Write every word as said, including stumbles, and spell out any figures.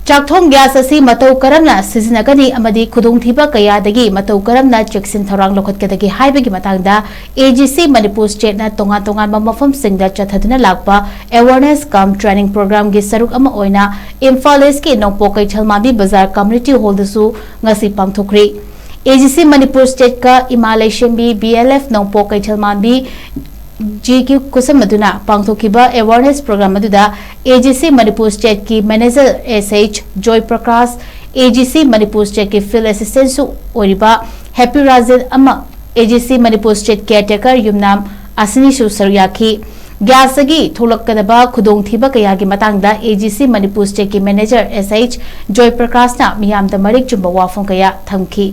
ꯆꯥꯛꯊꯣꯡ gas ꯑꯁꯤ ꯃꯇꯧ ꯀꯔꯝꯅ ꯁꯤꯖꯤꯟꯅꯒꯅꯤ ꯑꯃꯗꯤ ꯈꯨꯗꯣꯡꯊꯤꯕ ꯀꯌꯥꯗꯒꯤ ꯃꯇꯧ ꯀꯔꯝꯅ ꯆꯦꯛꯁꯤꯟ ꯊꯧꯔꯥꯡ ꯂꯧꯈꯠꯀꯗꯒꯦ ꯍꯥꯏꯕꯒꯤ ꯃꯇꯥꯡꯗ AGC ꯃꯅꯤꯄꯨꯔ ꯁ꯭ꯇꯦꯠꯅ ꯇꯣꯉꯥꯟ ꯇꯣꯉꯥꯟꯕ ꯃꯐꯝꯁꯤꯡꯗ ꯆꯠꯊꯗꯨꯅ ꯂꯥꯛꯄ awareness cum training programꯒꯤ ꯁꯔꯨꯛ ꯑꯃ ꯑꯣꯏꯅ ꯏꯝꯐꯥꯜ ꯏꯁꯀꯤ ꯅꯣꯡꯄꯣꯛ ꯀꯩꯊꯦꯜ ꯃꯥꯟꯕꯤ ꯕꯖꯥꯔ community hallꯗꯁꯨ ꯉꯁꯤ ꯄꯥꯡꯊꯣꯛꯈ꯭ꯔꯤ꯫ AGC ꯃꯅꯤꯄꯨꯔ ꯁ꯭ꯇꯦꯠꯀ ꯏꯃꯥ ꯂꯩꯁꯦꯝꯕꯤ BLF ꯅꯣꯡꯄꯣꯛ ꯀꯩꯊꯦꯜ ꯃꯥꯟꯕꯤ ꯖꯤꯒꯤ ꯈꯨꯠꯁꯝꯅꯗꯨꯅ ꯄꯥꯡꯊꯣꯛꯈꯤꯕ awareness program ꯑꯗꯨꯗ AGC ꯃꯅꯤꯄꯨꯔ ꯁ꯭ꯇꯦꯠꯀꯤ manager SH ꯖꯣꯏ ꯄ꯭ꯔꯀꯥꯁ, AGC ꯃꯅꯤꯄꯨꯔ ꯁ꯭ꯇꯦꯠꯀꯤ field assistantꯁꯨ ꯑꯣꯏꯔꯤꯕ ꯍꯦꯄꯤ ꯔꯥꯖꯦꯟ ꯑꯃ AGC ꯃꯅꯤꯄꯨꯔ ꯁ꯭ꯇꯦꯠ caretaker ꯌꯨꯝꯅꯥꯝ ꯑꯁꯤꯅꯤꯁꯨ ꯁꯔꯨꯛ ꯌꯥꯈꯤ꯫ ꯒ꯭ꯌꯥꯁꯇꯒꯤ ꯊꯣꯛꯂꯛꯀꯗꯕ ꯈꯨꯗꯣꯡꯊꯤꯕ ꯀꯌꯥꯒꯤ ꯃꯇꯥꯡꯗ AGC ꯃꯅꯤꯄꯨꯔ ꯁ꯭ꯇꯦꯠꯀꯤ manager SH ꯖꯣꯏ ꯄ꯭ꯔꯀꯥꯁꯅ ꯃꯤꯌꯥꯝꯗ ꯃꯔꯤꯛ ꯆꯨꯝꯕ ꯋꯥꯐꯝ ꯀꯌꯥ ꯊꯝꯈꯤ꯫